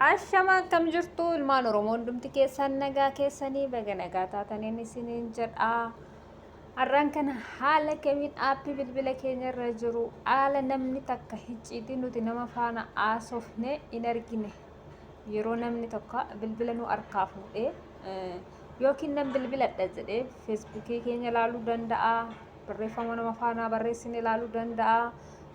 Ashama, akkam jirtu ilmaan Oromoo hundumti keessan? Nagaa keessanii? Baga nagaa taataniin isiniin jedha. Har'aan kana haala kamiin aappii bilbila keenya irra jiru haala namni takka hicciitii nuti nama faana haasofne hin argine, yeroo namni tokko bilbila nu harkaa fuudhee yookiin nan bilbiladha jedhee feesbuukii keenya ilaaluu danda'a, barreeffama nama faana barreessine ilaaluu danda'a,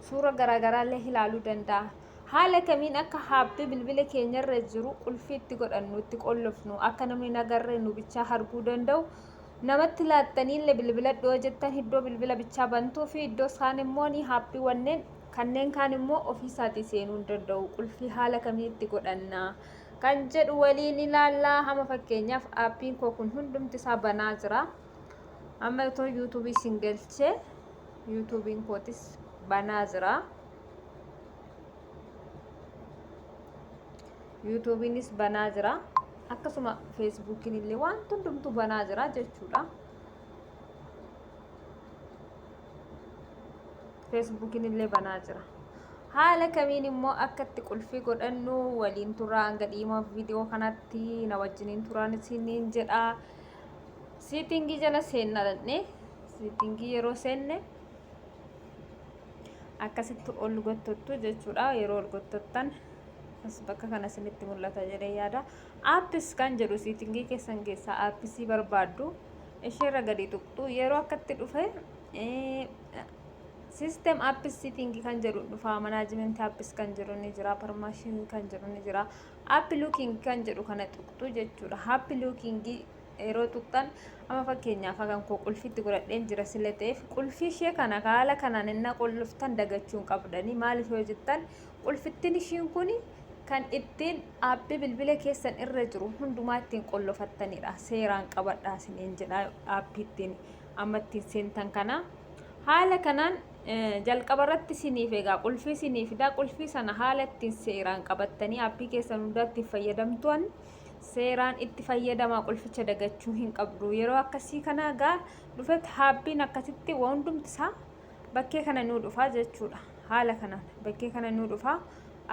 suura garaagaraa illee ilaaluu danda'a. Haala kamiin akka aappii bilbila keenyarra jiru qulfii itti godhannu, itti qollofnu, akka namni hin agarre, nu bichaa arguu danda'u, namatti laattaniillee bilbiladhu yoo jettan iddoo bilbila bichaa bantuu fi iddoo isaan immoo ni aappii wanneen kanneen kaan immoo ofii isaatii seenuu hin danda'u. Qulfii haala kamiin itti godhanna kan jedhu waliin ilaallaa. Hama fakkeenyaaf aappiin koo kun hundumti isaa banaa jira. Amma otoo yuutuubii isin galchee yuutuubiin kootis banaa jira. Yuutuubiinis banaa jira. Akkasuma feesbuukiin illee wanti hundumtuu banaa jira jechuudha. Feesbuukiin illee banaa jira. Haala kamiin immoo akka itti qulfii godhannu waliin turaa, hanga dhiima viidiyoo kanatti na wajjiniin turaan isiniin jedha. Siitingii jala seenna dhaqnee, siitingii yeroo seenne akkasitti ol gottottu jechuudha. Yeroo ol gottottan as bakka kana isinitti mul'ata jedhee yaada. Apps kan jedhu siitingii keessan keessaa aappsii barbaaddu, isheerra gadi tuqxu. Yeroo akkatti dhufe system apps setting kan jedhu dhufa, management apps kan jedhu ni jira, permission kan jedhu ni jira, app locking kan jedhu kana tuqxu jechuudha. App locking yeroo tuqxan, amma fakkeenyaaf kan koo qulfitti godhadheen jira sila ta'eef, qulfii ishee kana haala kanaan innaa qulluftan dagachuu hin qabdanii. Maaliif yoo jettan, qulfittiin ishiin kun kan ittiin aappii bilbila keessan irra jiru hundumaa ittiin qollofattanidha. Seeraan qabadhaa isiniin jedha. Aappii ittiin amma ittiin seentan kana haala kanaan jalqaba irratti isiniif egaa qulfii isinii fidaa. Qulfii sana haala ittiin seeraan qabattanii aappii keessan hundaa ittiin fayyadamtuan seeraan itti fayyadamaa. Qulficha dagachuu hin qabdu. Yeroo akkasii kana egaa dhufet aappiin akkasitti hundumti isaa bakkee kana nuu dhufaa jechuudha. Haala kanaan bakkee kana nuu dhufaa.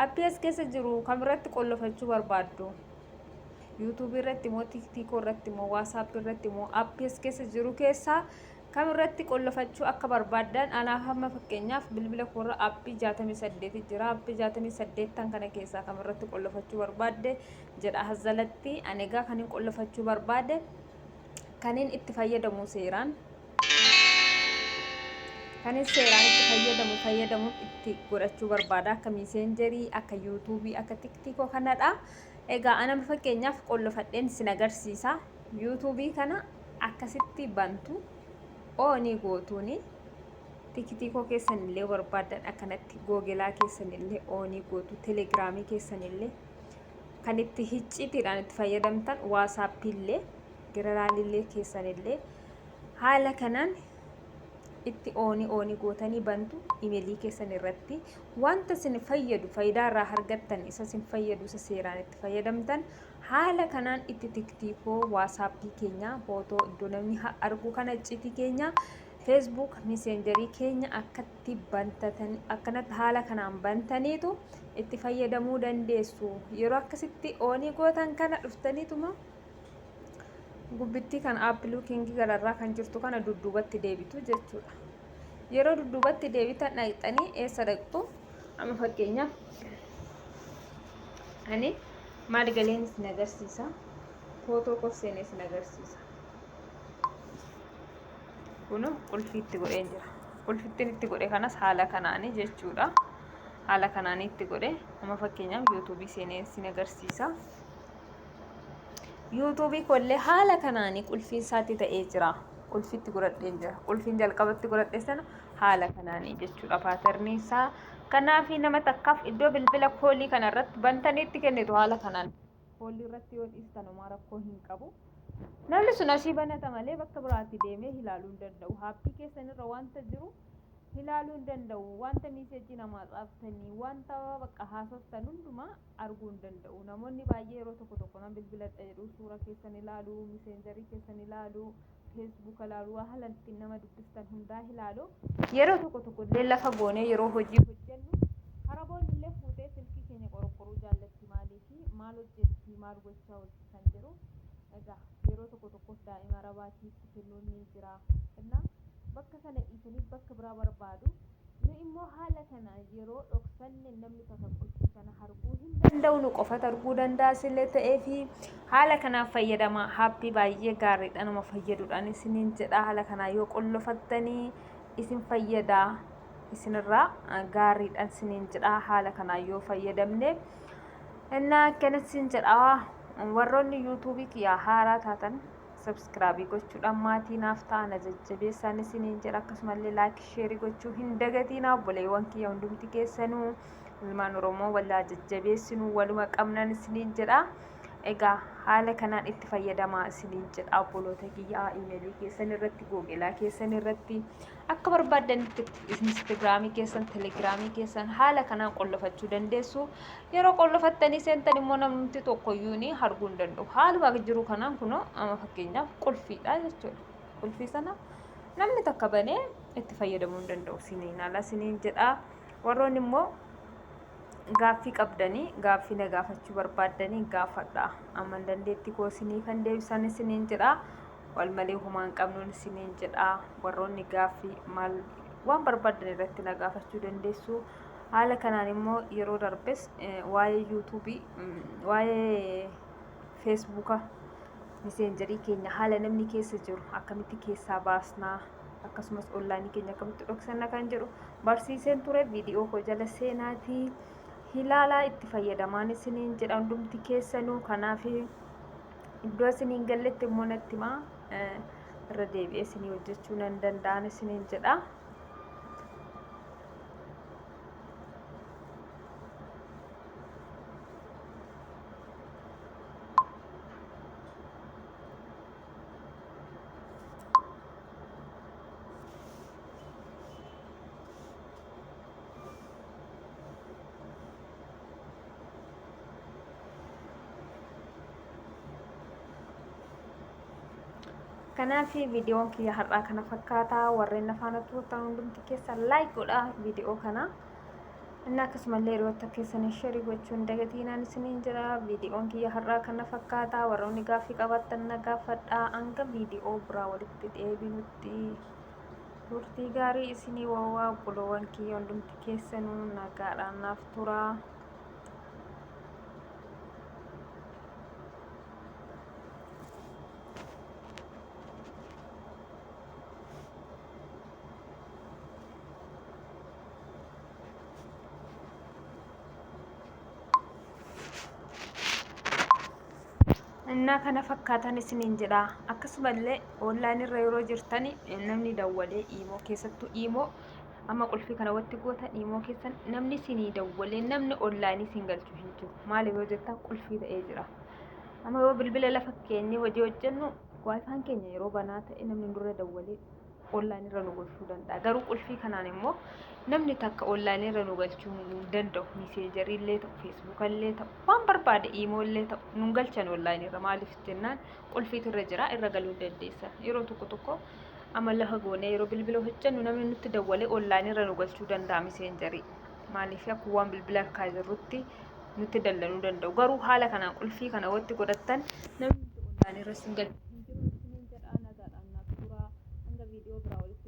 Aappii as keessa jiru kamirratti qollofachuu barbaaddu? Yuutuubii irratti moo, tiiktiikoo irratti moo, waasaappii irratti moo, aappii as keessa jiru keessaa kamirratti qollofachuu akka barbaaddan. Anaaf amma fakkeenyaaf bilbila koorra aappii 68 jira. Aappii 68 kana keessaa kamirratti qollofachuu barbaadde jedha hazalatti. Ani egaa kanin qollofachuu barbaade, kanin itti fayyadamu seeraan, kanin seeraan itti fayyadamu fayyadamuun itti godhachuu barbaada, akka miiseenjerii, akka yuutuubii, akka tiktiikoo kanadha. Egaa ana fakkeenyaaf qollofadheen sin agarsiisa. Yuutuubii kana akkasitti bantu, oonii gootuuni, tiktiikoo keessan illee barbaaddan akkanatti, googelaa keessan illee oonii gootu, telegiraamii keessan illee, kan itti hiccitiidhaan itti fayyadamtan waasaappii illee, giraraalillee keessan illee haala kanaan itti oonii oonii gootanii bantu. Imeelii keessan irratti wanta isin fayyadu, faayidaa irraa argattan, isa isin fayyadu, isa seeraan itti fayyadamtan haala kanaan itti tiktiikoo, waasaappii keenya, footoo iddoo namni argu kana, icciitii keenya, feesbuuk miseenjarii keenya akkatti bantatan, akkanatti haala kanaan bantaniitu itti fayyadamuu dandeessu. Yeroo akkasitti oonii gootan kana dhuftaniituma gubbittii kan app lockingii gararraa kan jirtu kana dudduubatti deebitu jechuudha. Yeroo dudduubatti deebitan dhaqxanii eessa dhaqxu? Amma fakkeenyaaf ani maal galeen isin agarsiisa? Footoo koo seenee isin agarsiisa. Kun qulfii itti godheen jira. Qulfittiin itti godhe kanas haala kanaanii jechuudha. Haala kanaanii itti godhe. Amma fakkeenyaaf yuutuubii seenee isin agarsiisa. Yuutuubii koollee haala kanaanii qulfiin isaatti ta'ee jira. Qulfitti godhadheen jira. Qulfiin jalqabatti godhadhe sana haala kanaanii jechuudha paaterniin isaa. Kanaaf nama takkaaf iddoo bilbila koolii kana irratti bantanii itti kennitu haala kanaan. Koolii irratti yoo dhiistan homaa rakkoo hin qabu. Namni sun asii banata malee bakka biraatti deemee ilaaluu hin danda'u. Aappii keessan irra wanta jiru ilaaluu hin danda'u. Wanta miiseejii namaa xaaftanii, wanta bakka haasoftan hundumaa arguu hin danda'u. Namoonni baay'ee yeroo tokko tokko nan bilbiladha jedhu, suura keessan ilaalu, miseenjarii keessan ilaalu, feesbuuka ilaalu, haala ittiin nama dubbistan hundaa ilaalu. Yeroo tokko tokko illee lafa goonee yeroo hojii hojjennu haraboonni illee fuutee silkii keenya qorqoruu jaallatti. Maaliif? Maal hojjetti, maal gochaa oolti kan jedhu egaa yeroo tokko tokkos daa'ima arabaatiitti kennuun ni jira. Innaa bakka sana dhiisanii bakka biraa barbaadu. Nu immoo haala kana yeroo dhoksanne namni takka qulfii kana arguu hin danda'u, nu qofatu arguu danda'a sillee ta'ee fi haala kanaan fayyadama. Haappii baay'ee gaariidha, nama fayyaduudhaan isiniin jedha. Haala kanaa yoo qollofattanii isin fayyada, isinirraa gaariidhaan isiniin jedha haala kanaan yoo fayyadamne. Innaa akkana isin jedha. Warroonni yuutuubii kiyyaa haaraa taatan sabskraabii gochuudhaan maatii naaf ta'a, na jajjabeessaan isiniin jedha. Akkasumallee laayik, sheerii gochuu hin dagatiinaa. Obboleewwan kiyya hundumti keessanuu ilmaan Oromoo walaa jajjabeessinuu, waluma qabnan isiniin jedha. Egaa haala kanaan itti fayyadamaa isiniin jedha obboloota kiyyaa. Iimeelii keessan irratti, googelaa keessan irratti, akka barbaaddanitti instagiraamii keessan, telegiraamii keessan haala kanaan qollofachuu dandeessu. Yeroo qollofattanii seentan immoo namni tokkoyyuu ni arguu hin danda'u. Haaluma jiru kanaan kunoo amma fakkeenyaaf qulfiidha jechuudha. Qulfii sana namni takka banee itti fayyadamuu hin danda'u isiniin ala isiniin jedha. Warroonni immoo gaaffii qabdanii, gaaffii na gaafachuu barbaaddanii gaafadha. Amma dandeettii koo isiniifan deebisan isiniin jedha. Wal malee homaa hin qabnuun isiniin jedha. Warroonni gaaffii maal waan barbaaddan irratti na gaafachuu dandeessu. Haala kanaan immoo yeroo darbes waa'ee yuutuubii, waa'ee feesbuuka miseenjarii keenya haala namni keessa jiru akkamitti keessaa baasnaa, akkasumas onlaayinii keenya akkamitti dhoksanna kan jedhu barsiiseen ture. Viidiyoo koo jala seenaatii ilaalaa itti fayyadamaan isiniin jedha hundumti keessanuu. Kanaaf iddoo isiniin galletti immoo natti himaa, irra deebi'ee isinii hojjechuu nan danda'an isiniin jedha. Kanaaf viidiyoon kiyya har'aa kana fakkaata. Warreen na faana turtan hundumti keessan like godhaa viidiyoo kana. Inni akkasumallee hiriyoota keessanii sheerii gochuun dagatiinaan isiniin jira. Viidiyoon kiyya har'aa kana fakkaata. Warroonni gaaffii qabaattan na gaafadhaa. Hanga viidiyoo biraa walitti deebinutti turtii gaarii isinii wawwaa. Obboloowwan kiyya hundumti keessanuu nagaadhaan naaf turaa. Innaa kana fakkaatan isiniin jedha. Akkasumallee onlaayinii irra yeroo jirtan namni dawwalee iimoo, keessattuu iimoo, amma qulfii kana watti gootan iimoo keessan namni isinii dawwalee namni onlaayinii isin galchu hin jiru. Maaliif yoo jettan, qulfii ta'ee jira. Amma yoo bilbila lafa keenyee hojii hojjennu, waayifaan keenya yeroo banaa ta'e namni nurra dawwalee onlaayinii irra nu galchuu danda'a. Garuu qulfii kanaan immoo namni takka onlaayinii irra nu galchuu hin danda'u. Miiseenjarii illee ta'u, feesbuuka illee ta'u, waan barbaade iimoo illee ta'u nun galchan onlaayinii irra. Maaliif jennaan, qulfiitu irra jira, irra galuu hin dandeessan. Yeroo tokko tokko amma lafa goonee yeroo bilbila hojjennu namni nutti dawwalee onlaayinii irra nu galchuu danda'a miseenjarii. Maaliif, akkuma waan bilbila harkaa jirrutti nutti dallanuu danda'u. Garuu haala kanaan qulfii kana watti godhattan namni onlaayinii irra sin galchu hin jiru isiniin jedha. Nagaadhaan naaf turaa. Hanga viidiyoo biraa walitti.